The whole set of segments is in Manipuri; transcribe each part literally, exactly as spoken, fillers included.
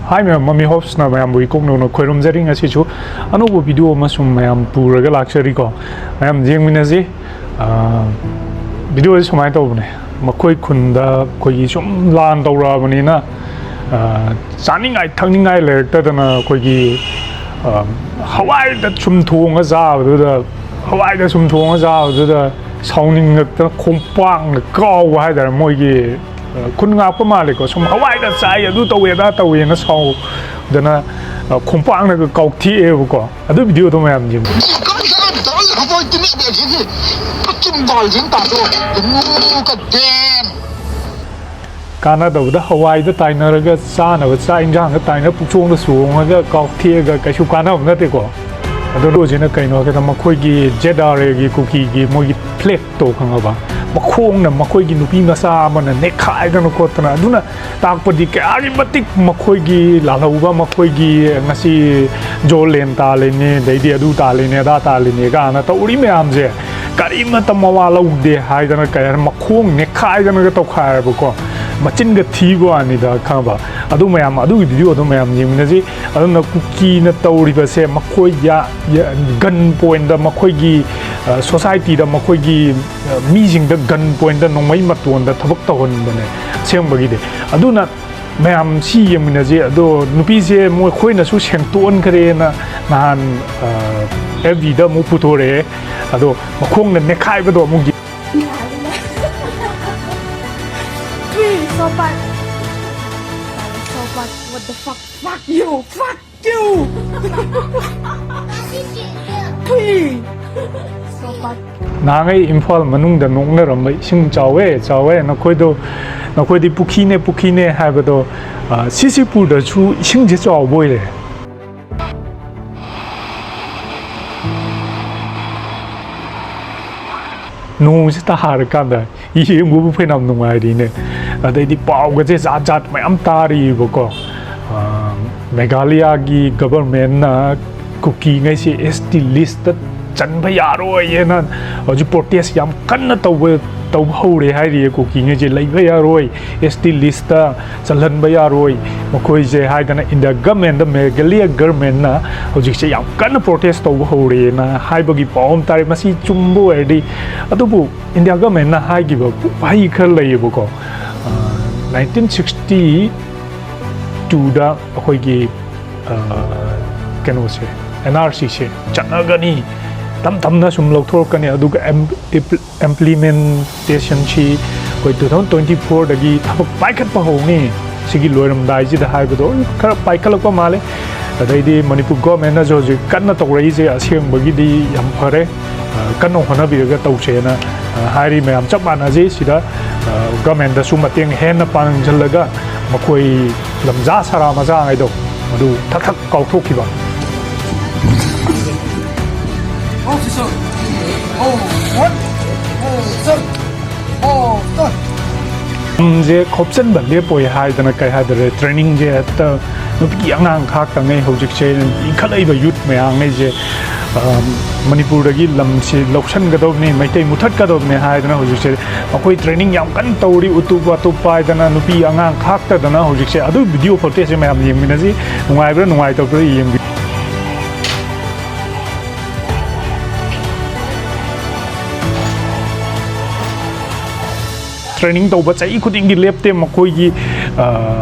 ꯍꯥꯏ ꯃꯌꯥꯝ, ꯃꯃꯤ ꯍꯣꯞꯁꯅ ꯃꯌꯥꯝꯕꯨ ꯏꯀꯣꯛ ꯅꯧꯅ ꯈꯣꯏꯔꯨꯝꯖꯔꯤ꯫ ꯉꯁꯤꯁꯨ ꯑꯅꯧꯕ ꯚꯤꯗꯤꯑꯣ ꯑꯃ ꯁꯨꯝ ꯃꯌꯥꯝ ꯄꯨꯔꯒ ꯂꯥꯛꯆꯔꯤꯀꯣ꯫ ꯃꯌꯥꯝ ꯌꯦꯡꯃꯤꯟꯅꯁꯤ꯫ ꯑꯥ, ꯚꯤꯗꯤꯑꯣꯁꯤ ꯁꯨꯃꯥꯏꯅ ꯇꯧꯕꯅꯦ꯫ ꯃꯈꯣꯏ ꯈꯨꯟꯗ ꯑꯩꯈꯣꯏꯒꯤ ꯁꯨꯝ ꯂꯥꯟ ꯇꯧꯔꯛꯑꯕꯅꯤꯅ, ꯑꯥ, ꯆꯥꯅꯤꯡꯉꯥꯏ ꯊꯛꯅꯤꯡꯉꯥꯏ ꯂꯩꯔꯛꯇꯗꯅ ꯑꯩꯈꯣꯏꯒꯤ, ꯑꯥ, ꯍꯋꯥꯏꯗ ꯁꯨꯝ ꯊꯣꯡꯉ ꯆꯥꯕꯗꯨꯗ, ꯍꯋꯥꯏꯗ ꯁꯨꯝ ꯊꯣꯡꯉ ꯆꯥꯕꯗꯨꯗ ꯁꯥꯎꯅꯤꯡꯉꯛꯇꯅ ꯈꯣꯡꯄꯥꯛꯅ ꯀꯥꯎꯕ ꯍꯥꯏꯇꯥꯔꯦ꯫ ꯃꯣꯏꯒꯤ, ꯑꯥ, ꯈꯨꯟ ꯉꯥꯛꯄ ꯃꯥꯜꯂꯦꯀꯣ, ꯁꯨꯝ ꯍꯋꯥꯏꯗ ꯆꯥꯏ, ꯑꯗꯨ ꯇꯧꯋꯦ, ꯑꯗꯥ ꯇꯧꯋꯦꯅ ꯁꯥꯎꯗꯅ, ꯑꯥ, ꯈꯣꯡꯄꯥꯛꯅꯒ ꯀꯥꯎꯊꯦꯛꯑꯦꯕꯀꯣ꯫ ꯑꯗꯨ ꯚꯤꯗꯤꯑꯣꯗꯣ ꯃꯌꯥꯝ ꯌꯦꯡꯉꯨ꯫ ꯀꯥꯟꯅꯗꯕꯗ ꯍꯋꯥꯏꯗ ꯇꯥꯏꯅꯔꯒ ꯆꯥꯅꯕ ꯆꯥꯛ ꯏꯟꯖꯥꯡꯗ ꯇꯥꯏꯅꯔ ꯄꯨꯛꯆꯣꯡꯗ ꯆꯣꯡꯉꯒ ꯀꯥꯎꯊꯦꯛꯑꯒ ꯀꯩꯁꯨ ꯀꯥꯟꯅꯕ ꯅꯠꯇꯦꯀꯣ꯫ ꯑꯗꯣ ꯂꯣꯏꯁꯤꯅ ꯀꯩꯅꯣ ꯍꯥꯏꯕꯗ ꯃꯈꯣꯏꯒꯤ ꯖꯦꯠ ꯑꯥꯔ ꯑꯦꯒꯤ ꯀꯨꯀꯤꯒꯤ ꯃꯣꯏꯒꯤ ꯐ꯭ꯂꯦꯛꯇꯣ ꯈꯪꯉꯕ? ꯃꯈꯣꯡꯅ ꯃꯈꯣꯏꯒꯤ ꯅꯨꯄꯤ ꯃꯆꯥ ꯑꯃꯅ ꯅꯦꯛꯈꯥꯏꯗꯅ ꯈꯣꯠꯇꯅ, ꯑꯗꯨꯅ ꯇꯥꯛꯄꯗꯤ ꯀꯌꯥꯒꯤ ꯃꯇꯤꯛ ꯃꯈꯣꯏꯒꯤ ꯂꯥꯜꯍꯧꯕ, ꯃꯈꯣꯏꯒꯤ ꯉꯁꯤ ꯖꯣ ꯂꯦꯟ ꯇꯥꯜꯂꯤꯅꯦ, ꯑꯗꯩꯗꯤ ꯑꯗꯨ ꯇꯥꯜꯂꯤꯅꯦ, ꯑꯗꯥ ꯇꯥꯜꯂꯤꯅꯦ ꯀꯥꯏꯅ ꯇꯧꯔꯤ ꯃꯌꯥꯝꯁꯦ ꯀꯔꯤꯃꯠꯇ ꯃꯋꯥ ꯂꯧꯗꯦ ꯍꯥꯏꯗꯅ ꯀꯩ ꯍꯥꯏ, ꯃꯈꯣꯡ ꯅꯦꯛꯈꯥꯏꯗꯅꯒ ꯇꯧꯈꯥꯏꯔꯕꯀꯣ꯫ ꯃꯆꯤꯟꯒ ꯊꯤꯕ ꯋꯥꯅꯤꯗ ꯈꯪꯉꯕ꯫ ꯑꯗꯨ ꯃꯌꯥꯝ, ꯑꯗꯨꯒꯤ ꯚꯤꯗꯤꯑꯣꯗꯣ ꯃꯌꯥꯝ ꯌꯦꯡꯃꯤꯟꯅꯁꯤ꯫ ꯑꯗꯨꯅ ꯀꯨꯀꯤꯅ ꯇꯧꯔꯤꯕꯁꯦ ꯃꯈꯣꯏ ꯌꯥ-, ꯌꯥ-, ꯒꯟ ꯄꯣꯏꯟꯗ ꯃꯈꯣꯏꯒꯤ, ꯑ, ꯁꯣꯁꯥꯏꯇꯤꯗ ꯃꯈꯣꯏꯒꯤ, ꯑ, ꯃꯤꯁꯤꯡꯗ ꯒꯟ ꯄꯣꯏꯟꯗ ꯅꯣꯡꯃꯩ ꯃꯇꯣꯟꯗ ꯊꯕꯛ ꯇꯧꯍꯟꯕꯅꯦ ꯑꯁꯦꯡꯕꯒꯤꯗꯤ꯫ ꯑꯗꯨꯅ ꯃꯌꯥꯝ ꯁꯤ ꯌꯦꯡꯃꯤꯟꯅꯁꯤ꯫ ꯑꯗꯣ ꯅꯨꯄꯤꯁꯦ ꯃꯈꯣꯏꯅꯁꯨ ꯁꯦꯡꯇꯣꯛꯍꯟꯈ꯭ꯔꯦꯅ ꯅꯍꯥꯟ, ꯑ, ꯑꯦꯐ ꯕꯤꯗ ꯑꯃꯨꯛ ꯄꯨꯊꯣꯔꯛꯑꯦ꯫ ꯑꯗꯣ ꯃꯈꯣꯡꯅ ꯅꯦꯈꯥꯏꯕꯗꯣ ꯑꯃꯨꯛ ꯌꯦ- Please, so bad. So bad. What the fuck? Fuck you! Fuck you! Please! So bad. ꯅꯍꯥꯟꯉꯩ Imphal ꯃꯅꯨꯡꯗ ꯅꯣꯛꯅꯔꯝꯕ ꯏꯁꯤꯡ ꯆꯥꯎꯋꯦ, ꯆꯥꯎꯋꯦ, ꯅꯈꯣꯏꯗꯣ, ꯅꯈꯣꯏꯗꯤ ꯄꯨꯈ꯭ꯔꯤꯅꯦ, ꯄꯨꯈ꯭ꯔꯤꯅꯦ ꯍꯥꯏꯕꯗꯣ, ꯑ, ꯁꯤꯁꯤꯄꯨꯔꯗꯁꯨ ꯏꯁꯤꯡꯁꯦ ꯆꯥꯎꯕ ꯑꯣꯏꯔꯦ꯫ ꯅꯣꯡꯁꯦ ꯇꯥꯔꯀꯥꯟꯗ ꯌꯦꯡꯕꯕꯨ ꯐꯅꯌꯥꯝ ꯅꯨꯡꯉꯥꯏꯔꯤꯅꯦ꯫ ꯑꯗꯩꯗꯤ ꯄꯥꯎꯒꯁꯦ ꯖꯥꯠ ꯖꯥꯠ ꯃꯌꯥꯝ ꯇꯥꯔꯤꯕꯀꯣ꯫ ꯑ, ꯃꯦꯘꯥꯂꯌꯥꯒꯤ ꯒꯕꯔꯃꯦꯟꯅ ꯀꯨꯀꯤꯉꯩꯁꯦ ꯑꯦꯁ ꯇꯤ ꯂꯤꯁꯇ ꯆꯟꯕ ꯌꯥꯔꯣꯏ ꯍꯥꯏꯅ ꯍꯧꯖꯤꯛ ꯄ꯭ꯔꯣꯇꯦꯁ ꯌꯥꯝ ꯀꯟꯅ ꯇꯧꯕ, ꯇꯧꯕ ꯍꯧꯔꯦ ꯍꯥꯏꯔꯤꯌꯦ꯫ ꯀꯨꯀꯤꯉꯩꯁꯦ ꯂꯩꯕ ꯌꯥꯔꯣꯏ, ꯑꯦꯁ ꯇꯤ ꯂꯤꯁꯇ ꯆꯜꯍꯟꯕ ꯌꯥꯔꯣꯏ, ꯃꯈꯣꯏꯁꯦ ꯍꯥꯏꯗꯅ ꯏꯟꯗꯤꯌꯥ ꯒꯃꯦꯟꯗ, ꯃꯦꯘꯥꯂꯌꯥ ꯒꯃꯦꯟꯅ ꯍꯧꯖꯤꯛꯁꯦ ꯌꯥꯝ ꯀꯟꯅ ꯄ꯭ꯔꯣꯇꯦꯁ ꯇꯧꯕ ꯍꯧꯔꯦꯅ ꯍꯥꯏꯕꯒꯤ ꯄꯥꯎ ꯑꯃ ꯇꯥꯔꯦ꯫ ꯃꯁꯤ ꯆꯨꯝꯕ ꯑꯣꯏꯔꯗꯤ, ꯑꯗꯨꯕꯨ ꯏꯟꯗꯤꯌꯥ ꯒꯃꯦꯟꯅ ꯍꯥꯏꯈꯤꯕ ꯋꯥꯍꯩ ꯈꯔ ꯂꯩꯌꯦꯕꯀꯣ꯫ ꯅꯥꯏꯟꯇꯤꯟ ꯁꯤꯛꯁꯇꯤ ꯇꯨꯗ ꯑꯩꯈꯣꯏꯒꯤ, ꯑ, ꯀꯩꯅꯣꯁꯦ, ꯑꯦꯟ ꯑꯥꯔ ꯁꯤꯁꯦ ꯆꯠꯅꯒꯅꯤ, ꯇꯞ ꯇꯞꯅ ꯁꯨꯝ ꯂꯧꯊꯣꯔꯛꯀꯅꯤ, ꯑꯗꯨꯒ ꯑꯦꯝ-, ꯏꯝꯄ꯭ꯂꯤꯃꯦꯟꯇꯦꯁꯟꯁꯤ ꯑꯩꯈꯣꯏ ꯇꯨ ꯊꯥꯎꯖꯟ ꯇ꯭ꯋꯦꯟꯇꯤ ꯐꯣꯔꯗꯒꯤ ꯊꯕꯛ ꯄꯥꯏꯈꯠꯄ ꯍꯧꯅꯤ꯫ ꯁꯤꯒꯤ ꯂꯣꯏꯔꯝꯗꯥꯏꯁꯤꯗ ꯍꯥꯏꯕꯗꯣ ꯈꯔ ꯄꯥꯏꯈꯠꯂꯛꯄ ꯃꯥꯜꯂꯦ꯫ ꯑꯗꯩꯗꯤ ꯃꯅꯤꯄꯨꯔ ꯒꯣꯔꯃꯦꯟꯅꯁꯨ ꯍꯧꯖꯤꯛ ꯀꯟꯅ ꯇꯧꯔꯛꯏꯁꯦ ꯑꯁꯦꯡꯕꯒꯤꯗꯤ ꯌꯥꯝ ꯐꯔꯦ꯫ ꯑ, ꯀꯟꯅ ꯍꯣꯠꯅꯕꯤꯔꯒ ꯇꯧꯁꯦꯅ, ꯑ, ꯍꯥꯏꯔꯤ ꯃꯌꯥꯝ ꯆꯞ ꯃꯥꯟꯅꯖꯩ꯫ ꯁꯤꯗ, ꯑ, ꯒꯣꯔꯃꯦꯟꯗꯁꯨ ꯃꯇꯦꯡ ꯍꯦꯟꯅ ꯄꯥꯡꯁꯤꯜꯂꯒ ꯃꯈꯣꯏ ꯂꯝꯖꯥ ꯁꯔꯥ ꯃꯆꯥꯉꯩꯗꯣ ꯃꯗꯨ ꯊꯛ ꯊꯛ ꯀꯥꯎꯊꯣꯛꯈꯤꯕ꯫ ꯂꯝꯁꯦ ꯈꯣꯞꯆꯟꯕ ꯂꯦꯞꯄꯣꯏ ꯍꯥꯏꯗꯅ, ꯀꯩ ꯍꯥꯏꯗꯔꯦ, ꯇ꯭ꯔꯦꯅꯤꯡꯁꯦ ꯍꯦꯛꯇ ꯅꯨꯄꯤ ꯑꯉꯥꯡ ꯈꯥꯛꯇꯉꯩ ꯍꯧꯖꯤꯛꯁꯦ ꯏꯟꯈꯠꯂꯛꯏꯕ ꯌꯨꯠ ꯃꯌꯥꯝꯉꯩꯁꯦ, ꯑ, ꯃꯅꯤꯄꯨꯔꯗꯒꯤ ꯂꯝꯁꯤ ꯂꯧꯁꯟꯒꯗꯧꯕꯅꯤ, ꯃꯩꯇꯩ ꯃꯨꯊꯠꯀꯗꯧꯕꯅꯤ ꯍꯥꯏꯗꯅ ꯍꯧꯖꯤꯛꯁꯦ ꯑꯩꯈꯣꯏ ꯇ꯭ꯔꯦꯅꯤꯡ ꯌꯥꯝ ꯀꯟꯅ ꯇꯧꯔꯤ꯫ ꯎꯇꯨꯞ ꯋꯥꯇꯨꯞ ꯄꯥꯏꯗꯅ ꯅꯨꯄꯤ ꯑꯉꯥꯡ ꯈꯥꯛꯇꯗꯅ ꯍꯧꯖꯤꯛꯁꯦ꯫ ꯑꯗꯨ ꯚꯤꯗꯤꯑꯣ ꯐꯨꯇꯦꯖꯁꯦ ꯃꯌꯥꯝ ꯌꯦꯡꯃꯤꯟꯅꯁꯤ, ꯅꯨꯡꯉꯥꯏꯕ꯭ꯔꯥ ꯅꯨꯡꯉꯥꯏꯇꯕ꯭ꯔꯥ ꯌꯦꯡꯕꯤ꯫ ꯇ꯭ꯔꯦꯅꯤꯡ ꯇꯧꯕ ꯆꯍꯤ ꯈꯨꯗꯤꯡꯒꯤ ꯂꯦꯞꯇꯦ ꯃꯈꯣꯏꯒꯤ, ꯑ,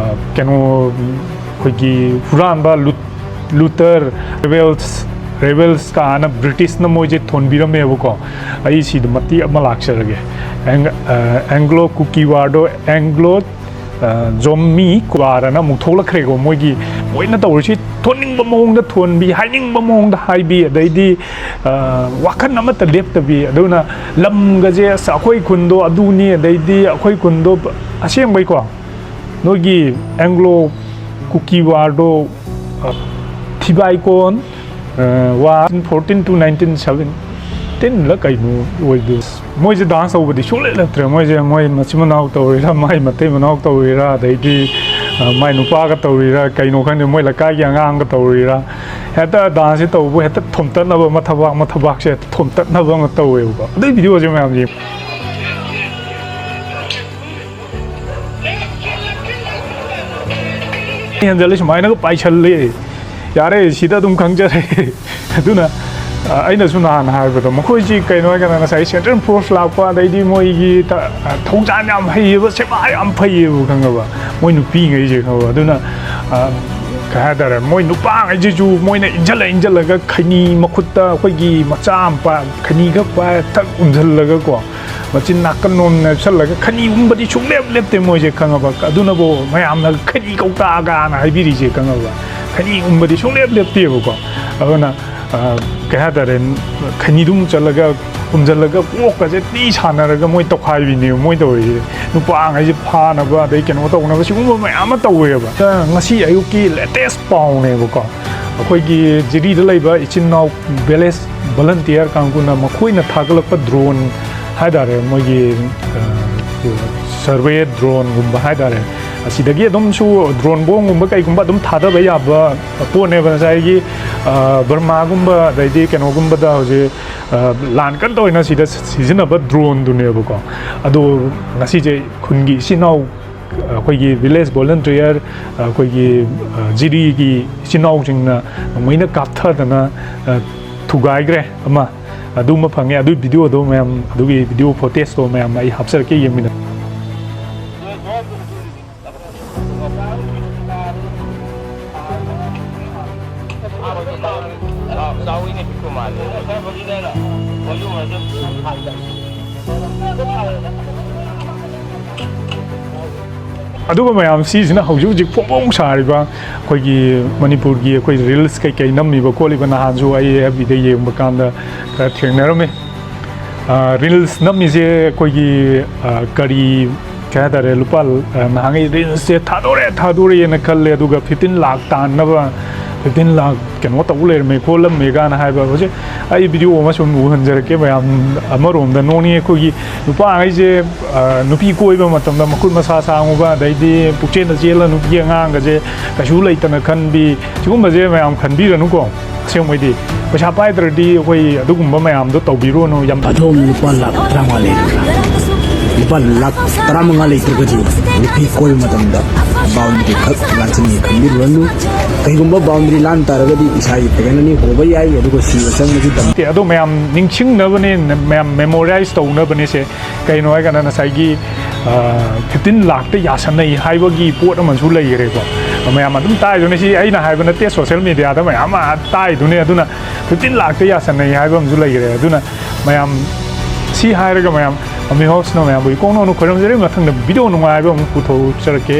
ꯀꯩꯅꯣ, ꯑꯩꯈꯣꯏꯒꯤ ꯍꯨꯔꯥꯟꯕ, ꯂꯨꯠ-, ꯂꯨꯇꯔ, ꯔꯦꯕꯦꯜꯁ, ꯔꯦꯕꯦꯜꯁ ꯀꯥꯅ ꯕ꯭ꯔꯤꯇꯤꯁꯅ ꯃꯣꯏꯁꯦ ꯊꯣꯟꯕꯤꯔꯝꯃꯦꯕꯀꯣ꯫ ꯑꯩ ꯁꯤꯗ ꯃꯇꯦꯛ ꯑꯃ ꯂꯥꯛꯆꯔꯒꯦ꯫ ꯑꯦꯡ-, ꯑ, ꯑꯦꯡꯒ꯭ꯂꯣ ꯀꯨꯀꯤ ꯋꯥꯔꯗꯣ ꯑꯦꯡꯒ꯭ꯂꯣ, ꯑ, ꯖꯣꯝꯃꯤ ꯋꯥꯔꯅ ꯑꯃꯨꯛ ꯊꯣꯛꯂꯛꯈ꯭ꯔꯦꯀꯣ꯫ ꯃꯣꯏꯒꯤ, ꯃꯣꯏꯅ ꯇꯧꯔꯤꯁꯤ ꯊꯣꯟꯅꯤꯡꯕ ꯃꯑꯣꯡꯗ ꯊꯣꯟꯕꯤ, ꯍꯥꯏꯅꯤꯡꯕ ꯃꯑꯣꯡꯗ ꯍꯥꯏꯕꯤ, ꯑꯗꯩꯗꯤ, ꯑ, ꯋꯥꯈꯜ ꯑꯃꯠꯇ ꯂꯦꯞꯇꯕꯤ꯫ ꯑꯗꯨꯅ ꯂꯝꯒꯁꯦ, "ꯑꯁ, ꯑꯩꯈꯣꯏ ꯈꯨꯟꯗꯣ ꯑꯗꯨꯅꯤ", ꯑꯗꯩꯗꯤ "ꯑꯩꯈꯣꯏ ꯈꯨꯟꯗꯣ", ꯑꯁꯦꯡꯕꯩꯀꯣ, ꯅꯣꯏꯒꯤ ꯑꯦꯡꯒ꯭ꯂꯣ ꯀꯨꯀꯤ ꯋꯥꯔꯗꯣ, ꯑ, ꯊꯤꯕꯥꯏꯀꯣꯟ, ꯑ, ꯋꯥꯔ ꯐꯣꯔꯇꯤꯟ to ꯅꯥꯏꯟꯇꯤꯟ ꯁꯚꯦꯟꯇꯤꯟꯂ ꯀꯩꯅꯣ ꯑꯣꯏꯗꯣꯏ꯫ ꯃꯣꯏꯁꯦ ꯗꯥꯟꯁ ꯇꯧꯕꯗꯤ ꯁꯨꯡꯂꯦꯞ ꯂꯦꯞꯇ꯭ꯔꯦ꯫ ꯃꯣꯏꯁꯦ ꯃꯣꯏ ꯃꯆꯤꯟ ꯃꯅꯥꯎ ꯇꯧꯔꯤꯔꯥ, ꯃꯥꯏ ꯃꯇꯩ ꯃꯅꯥꯎ ꯇꯧꯔꯤꯔꯥ, ꯑꯗꯩꯗꯤ, ꯑ, ꯃꯥꯏ ꯅꯨꯄꯥꯒ ꯇꯧꯔꯤꯔꯥ, ꯀꯩꯅꯣ ꯈꯪꯗꯦ, ꯃꯣꯏ ꯂꯩꯀꯥꯏꯒꯤ ꯑꯉꯥꯡꯒ ꯇꯧꯔꯤꯔꯥ, ꯍꯦꯛꯇ ꯗꯥꯟꯁꯁꯦ ꯇꯧꯕ ꯍꯦꯛꯇ ꯊꯣꯝꯇꯠꯅꯕ ꯑꯃ, ꯊꯕꯥꯛ ꯑꯃ, ꯊꯕꯥꯛꯁꯦ ꯍꯦꯛꯇ ꯊꯣꯝꯇꯠꯅꯕ ꯑꯃ ꯇꯧꯋꯦꯕꯀꯣ꯫ ꯑꯗꯨꯏ ꯚꯤꯗꯤꯑꯣꯁꯦ ꯃꯌꯥꯝ ꯌꯦꯡꯉꯨ꯫ ꯍꯦꯟꯖꯜꯂꯦ, ꯁꯨꯃꯥꯏꯅꯒ ꯄꯥꯏꯁꯜꯂꯦ꯫ ꯌꯥꯔꯦ, ꯁꯤꯗ ꯑꯗꯨꯝ ꯈꯪꯖꯔꯦ꯫ ꯑꯗꯨꯅ ꯑ, ꯑꯩꯅꯁꯨ ꯅꯍꯥꯟ ꯍꯥꯏꯕꯗꯣ, ꯃꯈꯣꯏꯁꯤ ꯀꯩꯅꯣ ꯍꯥꯏꯀꯥꯟꯗ ꯉꯁꯥꯏ ꯁꯦꯟꯇ꯭ꯔꯦꯜ ꯐꯣꯔꯁ ꯂꯥꯛꯄ, ꯑꯗꯩꯗꯤ ꯃꯣꯏꯒꯤ ꯊ- ꯑ, ꯊꯧꯖꯥꯟ ꯌꯥꯝ ꯍꯩꯌꯦꯕ, ꯁꯦꯕꯥ ꯌꯥꯝ ꯐꯩꯌꯦꯕ, ꯈꯪꯉꯕ? ꯃꯣꯏ ꯅꯨꯄꯤꯉꯩꯁꯦ, ꯈꯪꯉꯕ? ꯑꯗꯨꯅ ꯑ, ꯀꯩ ꯍꯥꯏꯇꯥꯔꯦ, ꯃꯣꯏ ꯅꯨꯄꯥꯉꯩꯁꯤꯁꯨ ꯃꯣꯏꯅ ꯏꯟꯁꯤꯜꯂ ꯏꯟꯁꯤꯜꯂꯒ ꯈꯩꯅꯤ ꯃꯈꯨꯠꯇ ꯑꯩꯈꯣꯏꯒꯤ ꯃꯆꯥ ꯑꯃ ꯄꯥꯏ, ꯈꯩꯅꯤ ꯈꯛ ꯄꯥꯏ ꯊꯛ ꯎꯝꯁꯤꯜꯂꯒꯀꯣ, ꯃꯆꯤꯟ ꯅꯥꯀꯟ ꯅꯣꯝ ꯅꯦꯞꯁꯜꯂꯒ ꯈꯩꯅꯤ ꯎꯝꯕꯗꯤ ꯁꯨꯡꯂꯦꯞ ꯂꯦꯞꯇꯦ ꯃꯣꯏꯁꯦ, ꯈꯪꯉꯕ? ꯑꯗꯨꯅꯕꯨ ꯃꯌꯥꯝꯅ "ꯈꯩꯅꯤ ꯀꯧꯇꯥꯒꯥꯅ" ꯍꯥꯏꯕꯤꯔꯤꯁꯦ, ꯈꯪꯉꯕ? ꯈꯩꯅꯤ ꯎꯝꯕꯗꯤ ꯁꯨꯡꯂꯦꯞ ꯂꯦꯞꯇꯦꯕꯀꯣ꯫ ꯑꯗꯨꯅ ꯑ, ꯀꯩ ꯍꯥꯏꯇꯥꯔꯦ, ꯈꯩꯅꯤꯗꯨꯝ ꯆꯠꯂꯒ ꯎꯝꯁꯤꯜꯂꯒ ꯀꯣꯛꯀꯁꯦ ꯇꯤ ꯁꯥꯟꯅꯔꯒ ꯃꯣꯏ ꯇꯧꯈꯥꯏꯕꯤꯅꯦꯕ ꯃꯣꯏ ꯇꯧꯔꯤꯁꯦ꯫ ꯅꯨꯄꯥꯉꯩꯁꯦ ꯐꯥꯅꯕ, ꯑꯗꯩ ꯀꯩꯅꯣ ꯇꯧꯅꯕ, ꯁꯤꯒꯨꯝꯕ ꯃꯌꯥꯝ ꯑꯃ ꯇꯧꯋꯦꯕ꯫ ꯑ, ꯉꯁꯤ ꯑꯌꯨꯛꯀꯤ ꯂꯦꯇꯦꯁ ꯄꯥꯎꯅꯦꯕꯀꯣ, ꯑꯩꯈꯣꯏꯒꯤ ꯖꯤꯔꯤꯗ ꯂꯩꯕ ꯏꯆꯤꯟ ꯏꯅꯥꯎ ꯚꯤꯂꯦꯖ ꯚꯣꯂꯟꯇꯤꯌꯔ ꯀꯥꯡꯕꯨꯅ ꯃꯈꯣꯏꯅ ꯊꯥꯒꯠꯂꯛꯄ ꯗ꯭ꯔꯣꯟ ꯍꯥꯏꯇꯥꯔꯦ, ꯃꯣꯏꯒꯤ, ꯑ, ꯁꯔꯚꯦ ꯗ꯭ꯔꯣꯟꯒꯨꯝꯕ ꯍꯥꯏꯇꯥꯔꯦ, ꯑꯁꯤꯗꯒꯤ ꯑꯗꯨꯝꯁꯨ ꯗ꯭ꯔꯣꯟ ꯕꯣꯝꯒꯨꯝꯕ ꯀꯩꯒꯨꯝꯕ ꯑꯗꯨꯝ ꯊꯥꯗꯕ ꯌꯥꯕ ꯄꯣꯠꯅꯦꯕ꯫ ꯉꯁꯥꯏꯒꯤ, ꯑ, ꯕꯔꯃꯥꯒꯨꯝꯕ, ꯑꯗꯩꯗꯤ ꯀꯩꯅꯣꯒꯨꯝꯕꯗ ꯍꯧꯖꯤꯛ, ꯑ, ꯂꯥꯟ ꯀꯟꯅ ꯇꯧꯔꯤꯅ ꯁꯤꯗ ꯁꯤꯖꯤꯟꯅꯕ ꯗ꯭ꯔꯣꯟꯗꯨꯅꯦꯕꯀꯣ꯫ ꯑꯗꯣ ꯉꯁꯤꯁꯦ ꯈꯨꯟꯒꯤ ꯏꯆꯤꯟ ꯏꯅꯥꯎ, ꯑꯩꯈꯣꯏꯒꯤ ꯚꯤꯂꯦꯖ ꯚꯣꯂꯟꯇꯤꯌꯔ, ꯑꯩꯈꯣꯏꯒꯤ, ꯑ, ꯖꯤꯔꯤꯒꯤ ꯏꯆꯤꯟ ꯏꯅꯥꯎꯁꯤꯡꯅ ꯅꯣꯡꯃꯩꯅ ꯀꯥꯞꯊꯗꯅ, ꯑ, ꯊꯨꯒꯥꯏꯈ꯭ꯔꯦ ꯑꯃ꯫ ꯑꯗꯨꯃ ꯐꯪꯉꯦ꯫ ꯑꯗꯨꯒꯤ ꯚꯤꯗꯤꯑꯣꯗꯣ ꯃꯌꯥꯝ, ꯑꯗꯨꯒꯤ ꯚꯤꯗꯤꯑꯣ ꯐꯣꯇꯦꯖꯇꯣ ꯃꯌꯥꯝ ꯑꯩ ꯍꯥꯞꯆꯔꯛꯀꯦ, ꯌꯦꯡꯃꯤꯟꯅ꯫ ꯑꯗꯨꯒ ꯃꯌꯥꯝ, ꯁꯤꯁꯤꯅ ꯍꯧꯖꯤꯛ ꯍꯧꯖꯤꯛ ꯐꯣꯡ ꯐꯣꯡ ꯁꯥꯔꯤꯕ ꯑꯩꯈꯣꯏꯒꯤ ꯃꯅꯤꯄꯨꯔꯒꯤ ꯑꯩꯈꯣꯏ ꯔꯤꯜꯁ ꯀꯩꯀꯩ ꯅꯝꯃꯤꯕ ꯈꯣꯠꯂꯤꯕ꯫ ꯅꯍꯥꯟꯁꯨ ꯑꯩ ꯑꯦꯐ ꯕꯤꯗ ꯌꯦꯡꯕ ꯀꯥꯟꯗ ꯈꯔ ꯊꯦꯡꯅꯔꯝꯃꯤ꯫ ꯑ, ꯔꯤꯜꯁ ꯅꯝꯃꯤꯁꯦ ꯑꯩꯈꯣꯏꯒꯤ, ꯑ, ꯀꯔꯤ, ꯀꯩ ꯍꯥꯏꯇꯥꯔꯦ, ꯂꯨꯄꯥ, ꯑ, ꯅꯍꯥꯟꯉꯩ ꯔꯤꯜꯁꯁꯦ ꯊꯥꯗꯣꯔꯦ ꯊꯥꯗꯣꯔꯦꯅ ꯈꯜꯂꯦ, ꯑꯗꯨꯒ ꯐꯤꯐꯇꯤꯟ ꯂꯥꯛ ꯇꯥꯟꯅꯕ, ꯐꯤꯐꯇꯤꯟ ꯂꯥꯛ ꯀꯩꯅꯣ ꯇꯧ ꯂꯩꯔꯝꯃꯦ ꯈꯣꯠꯂꯝꯃꯦ ꯀꯥꯏꯅ ꯍꯥꯏꯕ꯫ ꯍꯧꯖꯤꯛ ꯑꯩ ꯚꯤꯗꯤꯑꯣ ꯑꯃ ꯁꯨꯝ ꯎꯍꯟꯖꯔꯛꯀꯦ ꯃꯌꯥꯝ꯫ ꯑꯃꯔꯣꯝꯗ ꯅꯣꯡꯅꯤ ꯑꯩꯈꯣꯏꯒꯤ ꯅꯨꯄꯥꯉꯩꯁꯦ, ꯑ, ꯅꯨꯄꯤ ꯀꯣꯏꯕ ꯃꯇꯝꯗ ꯃꯈꯨꯠ ꯃꯁꯥ ꯁꯥꯡꯉꯨꯕ, ꯑꯗꯩꯗꯤ ꯄꯨꯛꯆꯦꯟꯗ ꯆꯦꯜꯂ ꯅꯨꯄꯤ ꯑꯉꯥꯡꯒꯁꯦ ꯀꯩꯁꯨ ꯂꯩꯇꯅ ꯈꯟꯕꯤ, ꯁꯤꯒꯨꯝꯕꯁꯦ ꯃꯌꯥꯝ ꯈꯟꯕꯤꯔꯅꯨꯀꯣ꯫ ꯑꯁꯦꯡꯕꯩꯗꯤ ꯄꯩꯁꯥ ꯄꯥꯏꯗ꯭ꯔꯗꯤ ꯑꯩꯈꯣꯏ ꯑꯗꯨꯒꯨꯝꯕ ꯃꯌꯥꯝꯗꯣ ꯇꯧꯕꯤꯔꯨꯅꯨ꯫ ꯌꯥꯝ ꯑꯗꯣꯝ ꯂꯨꯄꯥ ꯂꯥꯛ ꯇꯔꯥꯃꯉꯥ ꯂꯩꯔꯕ꯭ꯔꯥ? ꯂꯨꯄꯥ ꯂꯥꯛ ꯇꯔꯥꯃꯉꯥ ꯂꯩꯇ꯭ꯔꯒꯗꯤ ꯅꯨꯄꯤ ꯀꯣꯏꯕ ꯃꯇꯝꯗ ꯕꯥꯎꯟꯗꯔꯤ ꯈꯛ ꯂꯥꯟꯁꯤꯟꯒꯦ ꯈꯟꯕꯤꯔꯨꯔꯅꯨ꯫ ꯀꯩꯒꯨꯝꯕ ꯕꯥꯎꯟꯗꯔꯤ ꯂꯥꯟ ꯇꯥꯔꯒꯗꯤ ꯏꯁꯥꯒꯤ ꯐꯦꯒꯜ ꯑꯅꯤ ꯍꯣꯕ ꯌꯥꯏ, ꯑꯗꯨꯒ ꯁꯤꯕ ꯆꯪꯕꯁꯨ ꯇꯝ- ꯅꯠꯇꯦ, ꯑꯗꯣ ꯃꯌꯥꯝ ꯅꯤꯡꯁꯤꯡꯅꯕꯅꯦ, ꯃꯌꯥꯝ ꯃꯦꯃꯣꯔꯥꯏꯁ ꯇꯧꯅꯕꯅꯦ ꯁꯦ꯫ ꯀꯩꯅꯣ ꯍꯥꯏꯀꯥꯟꯗ ꯉꯁꯥꯏꯒꯤ ꯐꯤꯐꯇꯤꯟ ꯂꯥꯛꯇ ꯌꯥꯁꯟꯅꯩ ꯍꯥꯏꯕꯒꯤ ꯄꯣꯠ ꯑꯃꯁꯨ ꯂꯩꯈ꯭ꯔꯦꯀꯣ꯫ ꯃꯌꯥꯝ ꯑꯗꯨꯝ ꯇꯥꯏꯗꯨꯅꯦ, ꯁꯤ ꯑꯩꯅ ꯍꯥꯏꯕ ꯅꯠꯇꯦ, ꯁꯣꯁꯦꯜ ꯃꯦꯗꯤꯌꯥꯗ ꯃꯌꯥꯝ ꯑꯃ ꯇꯥꯏꯗꯨꯅꯦ꯫ ꯑꯗꯨꯅ ꯐꯤꯐꯇꯤꯟ ꯂꯥꯛꯇ ꯌꯥꯁꯟꯅꯩ ꯍꯥꯏꯕ ꯑꯃꯁꯨ ꯂꯩꯈ꯭ꯔꯦ꯫ ꯑꯗꯨꯅ ꯃꯌꯥꯝ ꯁꯤ ꯍꯥꯏꯔꯒ ꯃꯌꯥꯝ ꯑꯃꯤ ꯍꯣꯞꯁꯅ ꯃꯌꯥꯝꯕꯨ ꯏꯀꯣꯡ ꯅꯧꯅ ꯈꯣꯏꯔꯝꯖꯔꯤ꯫ ꯃꯊꯪꯗ ꯚꯤꯗꯤꯑꯣ ꯅꯨꯡꯉꯥꯏꯕ ꯑꯃꯨꯛ ꯄꯨꯊꯣꯛꯆꯔꯛꯀꯦ꯫